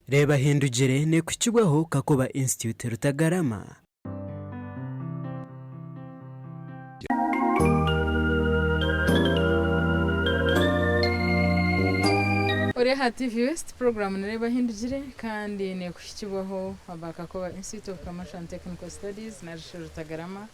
Reeba Hindugire neekuhikibwaho Kakoba Institute Rutagarama. Ori aha TV West, puroguraamu ni Reeba Hindugire kandi neekuhikibwaho aba Kakoba Institute of Commercial and Technical Studies narishi Rutagarama.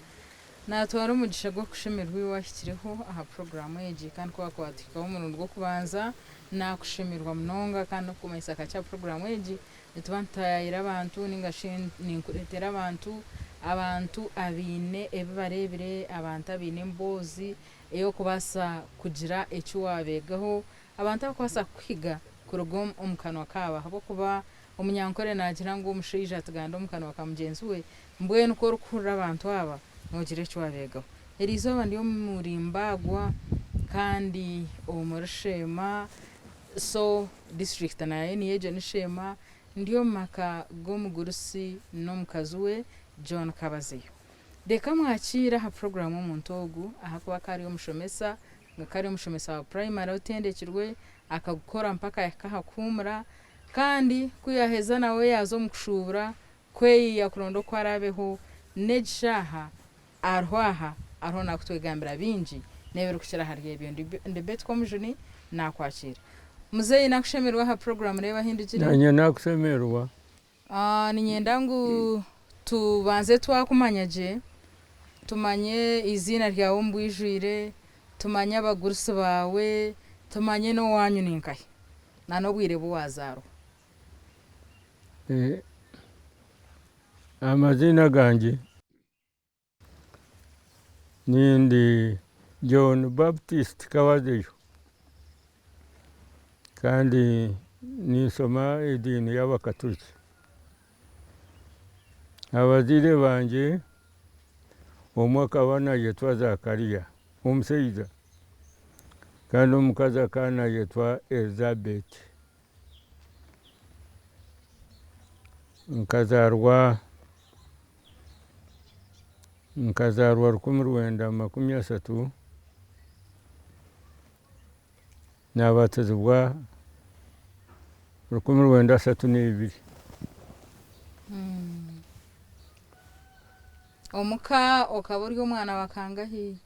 Naatwara omugisha gw'okushemererwa iwe waahikireho aha puroguraamu egi kandi ku waakuba waatuhikaho omurundi gw'okubanza, naakushemererwa munonga kandi n'okukumanyisa kakye aha puroguraamu egi, nituba nitutaayaayira abantu nainga shi ninkureetera abantu, abantu abaine ebi bareebire, abantu abaine emboozi ey'okubaasa kugira eki waabeegaho, abantu abarikubaasa kukuhiga kuruga omu kanwa kaabo ahabw'okuba Omunyankore naagira ngu omushaija atiganda omu kanwa ka mugyenzi we, mbwenu ku orikuhurira abantu aba noogira eki waabeegaho. Eriizooba ndi omuri Mbaagwa kandi omuri Sheema so disiturikiti nayo niyo egyo ni Sheema, ndi omu maka g'omugurusi n'omukazi we John Kabazeyo. Reka mwakiire aha puroguraamu omuntu ogu ahakuba akaba ari omushomesa, akaba ari omushomesa wa purayimare otendekirwe akagukora mpaka yahika aha kuhuumura Kandi ku yaaheza nawe yaaza omu kushuubura kweyiya kuronda oku araabeho, n'egi shaaha ariho aha, ariho naakutwegambira bingi n'ebirikukira ahari ebyo. Ndi Betty Komujuni, naakwakiira. Muzeeyi nakushemererwa aha puroguraamu Reeba Ahindukire. Naanye nakushemererwa. Niinyenda ngu tubanze twakumanya gye, tumanye eiziina ryawe omu bwijwire, tumanye abagurusi baawe, tumanye n'owaanyu ni nkahi na n'obwire bu waazaarwa. Amaziina gangye. Nindi John Baptist Kabazeyo kandi ninshoma ediini y'abakaturiki. Abazaire bangye omwe akaba nayetwa Zakaria omushaija kandi omukazi akaba nayetwa Elizabeth. Nkazaarwa nkazaarwa 1930, naabatizibwa 1932. Omuka okaba ori omwana wa kangahi?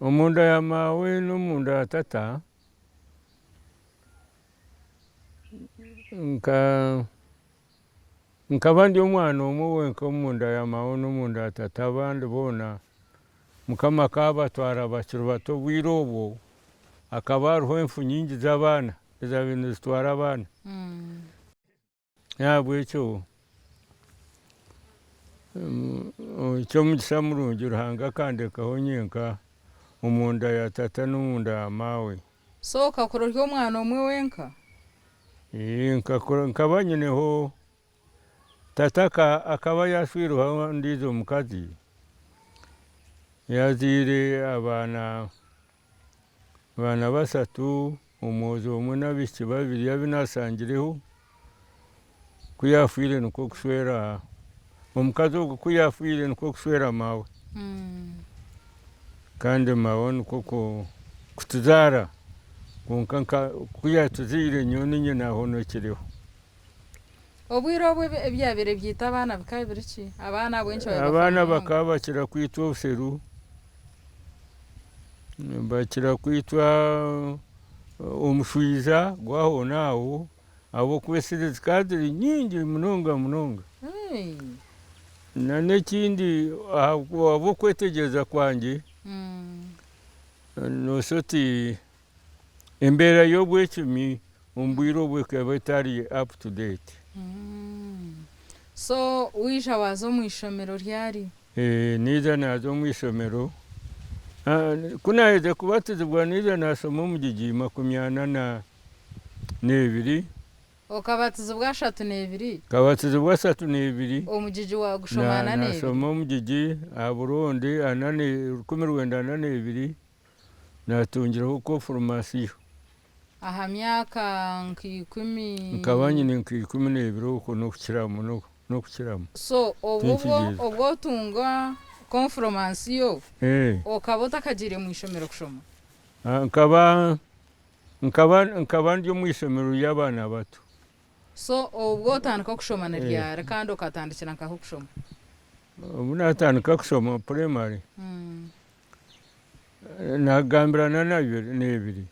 Omunda ya maawe n'omunda ya tata. Nkaba ndi omwana omwe wenka omunda ya maawe n'omunda ya tata abandi boona Mukama akabatwara bakiri bato obwire obwo hakaba hariho enfu nyingi z'abaana ezaabaire nizitwara abaana. N'ahabw'ekyo eky'omugisha murungi Ruhanga akandekaho nyenka omunda ya tata n'omunda ya maawe. So okakura ori omwana omwe wenka? Nkakura nkaba nyineho tata akaba yashwireho ondiijo mukazi yazaire abaana Abaana bashatu, omwojo omwe n'abaishiki babiri abu naashangireho, ku yaafiire nikwo kushwera, omukazi ogwo ku yaafiire nikwo kushwera maawe kandi maawe nikwo kutuzaara kwonka ku yaatuzaire nyowe niinye naahonokireho. Obwire obwo ebyabaire byaita abaana bikaba biri ki? Abaana ahabw'enki baabaire bafa Abaana munonga? bakaba bakira kwitwa obusheru, bakira kwitwa omushwija gw'ahonaaho ahabw'okuba esiri zikaba ziri nyingi munonga munonga. N'ekindi ahabw'okwetegyereza kwangye, nooshusha oti Embeera y'obwecumi omu bwire obu ekaba etari up to date. So waija waaza omu ishomero ryari? Naija naaza omu ishomero. Ku naaherize kubatizibwa naija naashoma omugigi 42. Okabatizibwa 32? Nkabatizibwa 32. Omugigi waagushoma 42? Naashoma omugigi aha Burundi 1942. Naatungireho konfirmasiyo. Aha myaka nka ikumi. Nkaba nyine nka 12 okwo n'okukiramu n'okukiramu. So obwo obu otunga konfirmansiyo okaba otakagiire mu ishomero kushoma? Nkaba. Nkaba nkaba ndi omu ishomero ry'abaana bato. So obwo otandika okushoma ni ryari kandi okatandikira nkahi okushoma? Obu naatandika kushoma purayimare, naakugambira ana n'ebiri.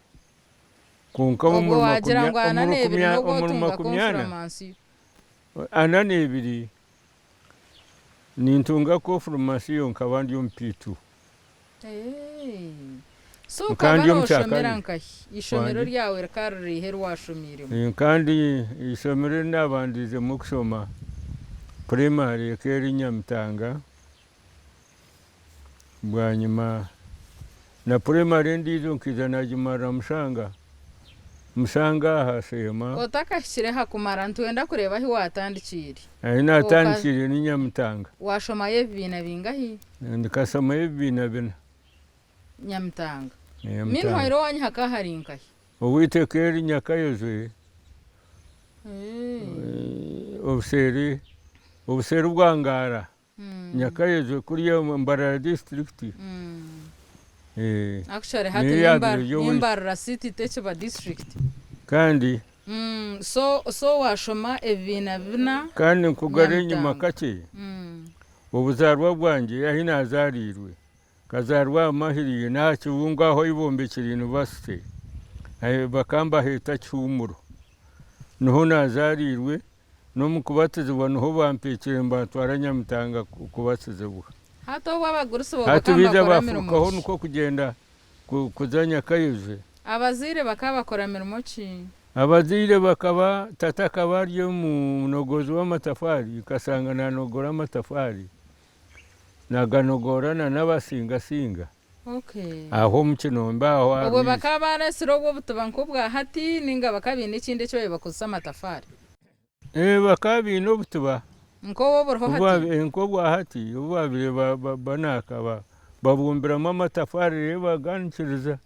Kwonka Obwo omuri waagira ngu ana omuri n'ebiri n'obu omuri otunga makumi ana, konfuramansiyo. ana n'ebiri nintunga konfurumasiyo nkaba ndi omu P2. So Nkaba okaba ndi omu nooshomera kyakabiri. nkahi? Eishomero Wangi? ryawe rikaba riri riiha eri waashomiiremu? Kandi eishomero eri naabandiizemu kushoma purayimari ekaba eri Nyamitanga, bwanyima na purayimari endiijo nkaija naagimarira Mushanga, Mushanga aha Sheema. Otakahikire aha kumara nitwenda kureeba ahi waatandikiire. Ahi naatandikiire ni Nyamitanga. Waashomayo ebibiina bingahi? Nkashomayo ebibiina bina. Nyamitanga. Nyamitanga. Meanwhile owanyu hakaba hari nkahi? Owaitu eka eri Nyakayojwe, obuseeri obuseeri bwa Ngara, Nyakayojwe kuriya Mbarara disiturikiti. Actually hati Niyo ni yaabaire eri owaitu. Mbarara city tekiba district. Kandi. So so waashoma ebibiina bina. Kandi nkugarure enyima Nyamitanga. kakye. Obuzaarwa bwangye ahi naazaariirwe, nkazaarwa aha Mahiriye n'aha kibungo ahu ahu bombekire yunivasite, bakaba nibaheeta Kihuumuro. Niho naazaariirwe, n'omu kubatizibwa niho bampeekire nibantwara Nyamitanga kubatizibwa. Hati obu abagurusi bo Hati bakaba baija nibakora mirimo baafurukaho ki? nikwo kugyenda kuza Nyakayojwe. Abazaire bakaba bakora mirimo ki? Abazaire bakaba, tata akaba ari omunogozi w'amatafaari, nkashanga naanogora amatafaari, naaganogoora na n'abasingasinga aho omu kinombe aho aha Obwo rwizi. bakaba bareetsire obwo obutuba nk'obwa hati nainga bakaba baine ekindi eki baabaire bakozesa amatafaari? Bakaba baine obutuba Nk'obu oburiho hati? Nk'obwa hati obu baabaire banaka babumbiramu amatafaari reero baganikiriza.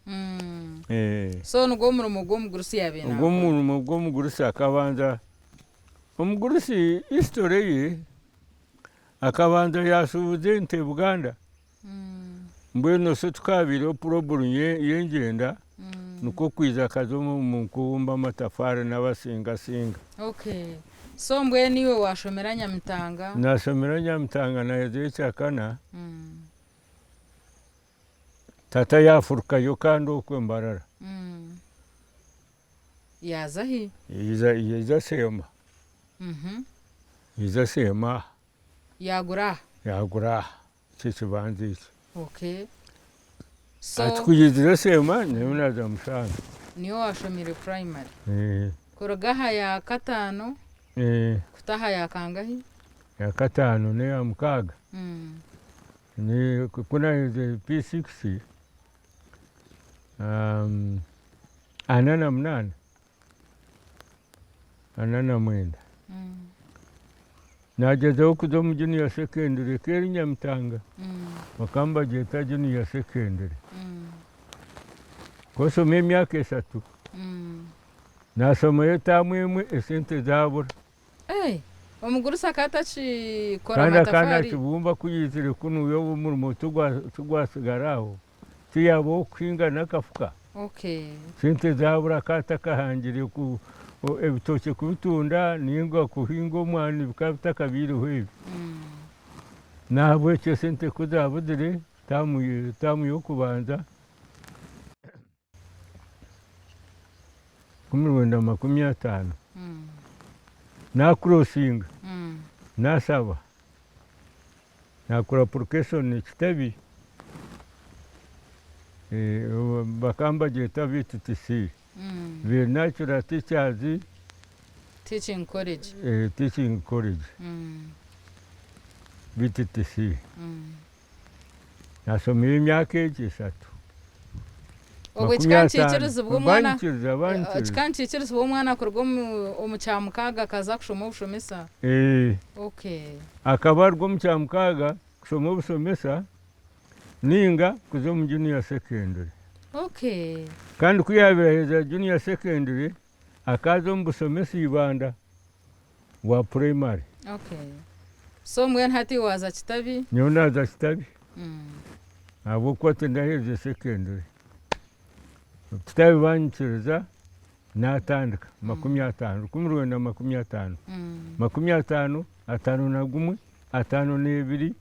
So nigwo murimo gw'omugurusi yaabaire Ogwo naakora? murimo gw'omugurusi akabanza, omugurusi history ye akabanza yaashuubuza ente Buganda. Mbwenu osyo tukaabiireho puroburu y'engyenda nikwo kwija akaza omu kubumba amatafaari n'abasingasinga. Okay. So mbwenu iwe waashomera Nyamitanga? Naashomera Nyamitanga naaheza ekyakana, tata yaafurukayo kandi okwo Mbarara. Yaaza hi? Yaija Sheema. Yaija Sheema aha. Yaagura aha? Yaagura aha. Eki ekibanja eki. Okay. So. Ati ku yaizire Sheema nyowe naaza Mushanga. Niyo waashomeire primary? Eeh. Kuruga aha ya kataano Eeh. kuta aha ya kangahi? Ya kataano n'eya mukaaga. Ku naaherize P6, ana na munaana, ana na mwenda. Naagyezaho kuza omu junior secondary eka eri Nyamitanga, bakaba nibagyeta junior secondary. Ku oshoma emyaka eshatu, naashomayo taamu emwe esente zaabura. Omugurusi akaba atakikora Kandi akaba amatafaari? naakibumba ku yaizire kunu we omurimo tigwatsigara aho, tiyaabaho okuhinga n'akafuka. Sente zaabura akaba atakahangire ku ebitookye kubitunda nainga kuhinga omwani bikaba bitakabaireho ebyo. Nahabwekyo esente ku zaabuzire taamu y'okubanza 1950 naakurosinga naashaba Naakora apurikeshoni Kitebi, bakaba nibagyeta VTTC, Vernacular Teachers Teaching College. Teaching College, VTTC. Naashomayo emyaka egyo eshatu. Obwe Makumi kikaba ataano. nikiikirizibwa omwana Banyikiriza, banyikiriza. kikaba nikiikirizibwa omwana kuruga omu omu kyamukaaga akaza kushoma obushomesa? Ee. Okay. Akaba aruga omu kyamukaaga kushoma obushomesa ninga kuza omu junior secondary. Okay. Kandi ku yaabaire aheza junior secondary akaza omu bushomesa Ibanda bwa primary. Okay. So mbwenu hati iwe waaza Kitabi? Nyowe naaza Kitabi ahabw'okuba tindaherize secondary. Kutaabe banyikiriza natandika 50, 1950, 50, 51, 52,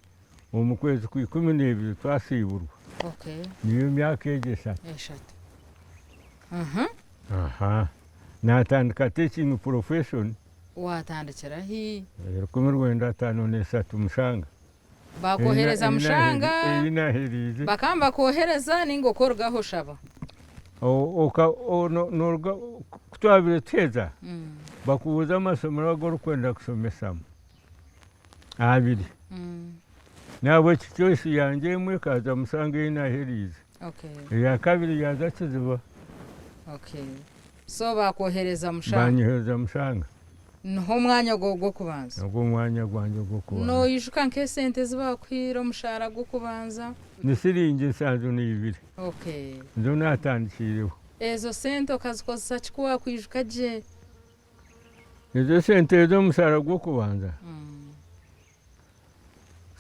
omu kwezi kwa 12 twasiiburwa. Niyo myaka egyo eshatu. Eshatu. Mhm. Aha. Natandika teaching profession. Watandikira hi? 1953 Mushanga. Bakwohereza Mushanga? Ei naheriize. Bakaba nibakwohereza nainga okorugaho oshaba? Noruga, ku twabaire tuheza, bakubuuza amasomero agu orikwenda kushomesamu abiri. Nahabwekyo choice yangye emwe ekaza Mushanga ei naheriize, eya kabiri yaaza Kiziba. So baakwohereza Mushanga? Baanyohereza Mushanga. Niho omwanya gwawe gw'okubanza? Nigwo mwanya gwangye gw'okubanza. Noijuka nk'esente ezi baakuhaire omushaara gw'okubanza? Ni siringi 72. Nizo naatandikiireho. Ezo sente okazikozesa ki ku waakwijuka gye? Ezo sente ez'omushaara gw'okubanza?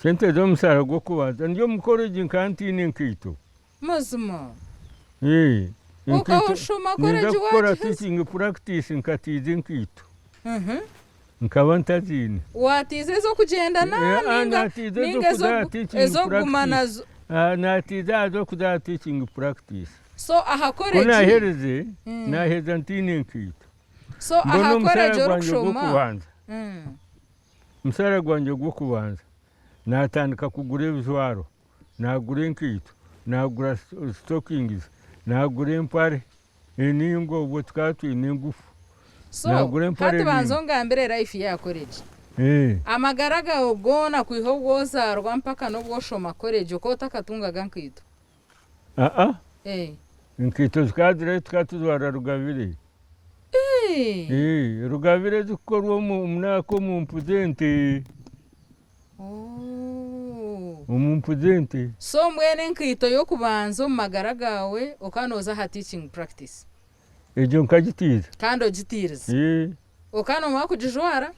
Sente z'omushaara gw'okubanza ndi omu koregi nkaba ntaine nkaito. Mazima. Ee, Okaba enkaito oshoma ninza koregi kukora waagiheza? teaching practice nkatiiza enkaito. Nkaba ntaziine. Waatiiza ez'okugyendana Eh, ah, nainga naatiiza nainga ez'okuza aha ez'oku- teaching ez'okuguma practice. nazo? Ah, naatiiza aha z'okuza aha teaching practice. So aha Ku koregi. naaherize, naaheza ntaine enkaito. So aha Mbwenu omushaara koregi gwangye orikushoma. gw'okubanza, omushaara gwangye gw'okubanza naatandika kugura ebijwaro. Naagura enkaito, naagura stockings, naagura empare enaingwa obwo tukaba twine engufu. So Naagura empare hati banza enaingwa. ongambire life ya college. Amagara gawe goona kwiha obu ozaarwa mpaka n'obu oshoma college okaba otakatungaga nkaito? Aa, enkaito zikaba ziriho tukaba tuzwara rugabire. Rugabire ezikukorwa omu naaka omu mpu z'ente. Omu mpu z'ente. So mbwenu enkaito y'okubanza omu magara gaawe okaba nooza aha teaching practice? Egyo nkagitiiza. Kandi ogitiirize? Okaba noomanya kugijwara?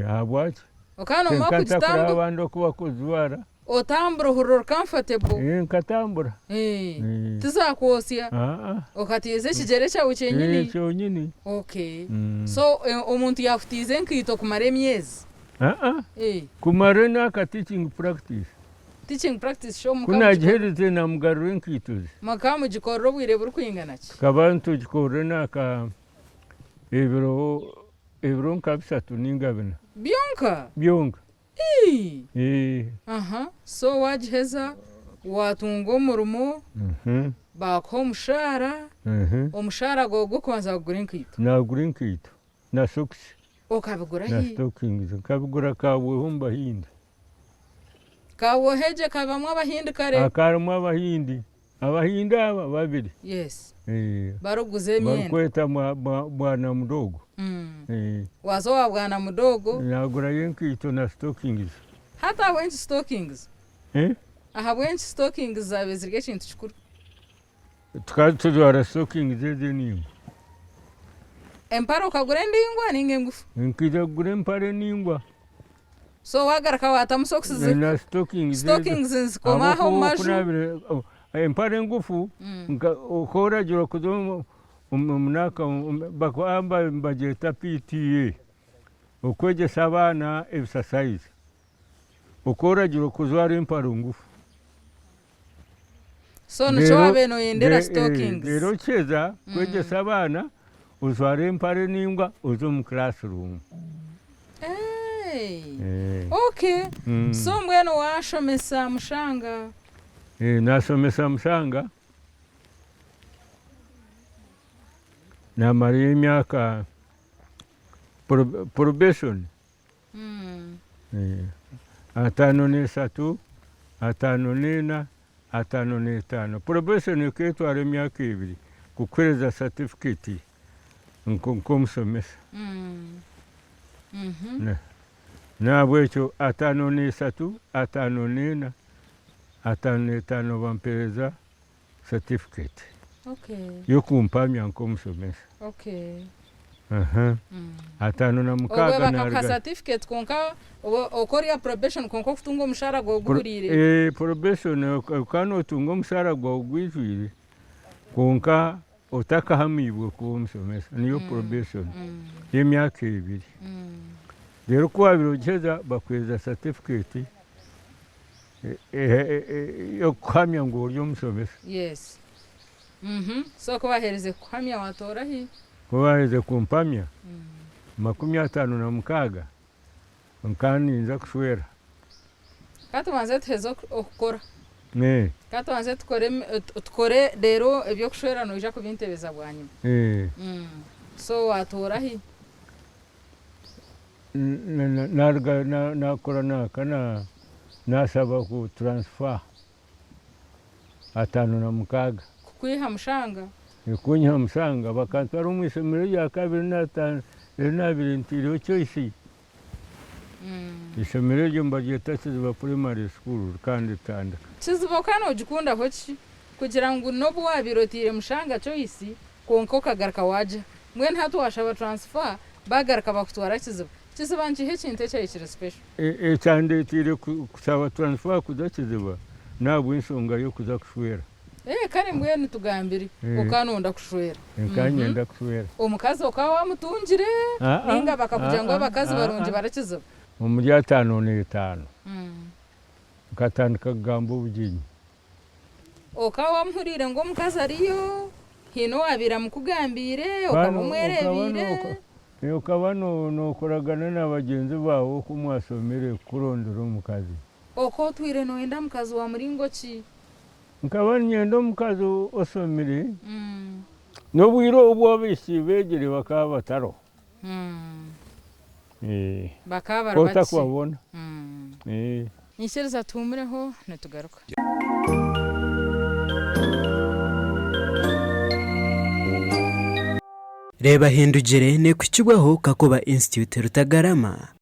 Ahabwaki? Okaba noomanya Nka ntakureba kugitambura? abandi oku bakuzijwara. Otambura ohurira ori comfortable? Nkatambura. Tizakwotsya? Okatiiza ekigyere kyawe kyenyini? Kyonyini. Okay. So omuntu yaakutiiza enkaito kumara emyezi? Aa, kumara enaka teaching practice. Teaching practice sho Ku mukaba mugikora. naagiherize naamugarura enkaito ze. Mukaba mugikorera obwire burikwingana ki? Tukaba nitugikorera enaka ebiro ebiro nka bishatu ninga bina. Byonka? Byonka. Ii! Ee. Aha, so waagiheza waatunga omurimo, baakuha omushaara, omushaara gwawe gw'okubanza kugura enkaito? Naagura enkaito na sokisi. Okabigura Na hi? stockings nkabigura Kabweho omu Bahindi. Kabweho egyo ekabamu Abahindi kare? Hakarimu Abahindi. Abahindi aba babiri. Yes. Eh. Barikuguza emyenda. Barikweta Bwana Mudogo. Eh. Waaza owa Bwana Mudogo. Nagurayo enkaito na stockings. Hati ahabw'enki stockings? Eh? Ahabw'enki stockings zaabaire ziri ekintu kikuru? Tukaba tujwara stockings ezi eningwa. Empare okagura endingwa ninga engufu? Nkaija kugura empare eningwa. So wagaruka watamu socks zi Na stockings ezo. Stockings nizikoma aho omu Ahabw'okuba maju. oku naabire empare engufu nka ku oragira kuza omu omu naaka bakaba nibagyeta PTA okwegyesa abaana ebisasayizi. Oku oragira kujwara empare ngufu. So nikyo wabaire noyendera stockings. Reero okiheza kwegyesa abaana, ojware empare ningwa oze omu classroom. Okay. So mbwenu washomesa Mushanga? Nashomesa Mushanga, namarayo emyaka probation. 53, 54, 55. Probation eketwara emyaka ebiri kukuhereza certificate nk'omushomesa. Nahabwekyo 53, 54, 55 bampereza certificate y'okumpamya nk'omushomesa. Obwe 56 bakakuha narugayo. certificate kwonka okora eya probation kwonka okutunga omushaara gwawe guhuriire. Probation okaba notunga omushaara gwawe gwijwire kwonka. Otakahamiibwe kuba omushomesa niyo probation y'emyaka ebiri. Reero ku waabaire ogiheza bakuheereza certificate y'okuhamya ngu ori omushomesa. Yes. So ku baaherize kukuhamya waatoora hi? Ku baaherize kumpamya, 56 Nkaba ninza kushwera. Ka tubanze tuheze okukora. Ka tubanze tukore tukore reero eby'okushwera noija kubintebeza bwanyima. So watoora hi? Naruga nakora naka nashaba ku transfer 56. Kukwiha Mushanga? Kunyiha Mushanga bakantwara omu ishomero erya kabiri eri naabaire ntaireho choice. Eishomero eryo nibaryeta Kiziba Primary School kandi ritandika. Kiziba okaba noogikundaho ki? Kugira ngu n'obu waabaire otaire Mushanga choice kwonka okagaruka waagiha. Mbwenu hati waashaba transfer baagaruka bakutwara Kiziba. Kiziba nikiha ekintu ekyahikire special? Ekyandeeteire kushaba transfer kuza Kiziba n'ahabw'enshonga y'okuza kushwera. Ee kare mbwenu tugambire, okaba noyenda kushwera? Nkaba niinyenda kushwera. Omukazi okaba wamutungire ninga bakakugira ngu abakazi barungi bari Kiziba? Omuri 55 nkatandika kugamba obugyenyi. Okaba wamuhuriire ngu omukazi ariyo? Haine owaabaire amukugambiire? Okaba omwereebeire? Okaba nookoragana na bagyenzi baawe oku mwashomire kukurondera omukazi. Okaba otwire nooyenda mukazi wa muringo ki? Nkaba niinyenda omukazi oshomire, n'obwire obu abaishiki beegire bakaba batariho. Bakaba bari Ku bakye. otakubabona. Nyikiriza tuhuumureho nitugaruka. Reeba Hindugire neekuhikibwaho Kakoba Institute Rutagarama.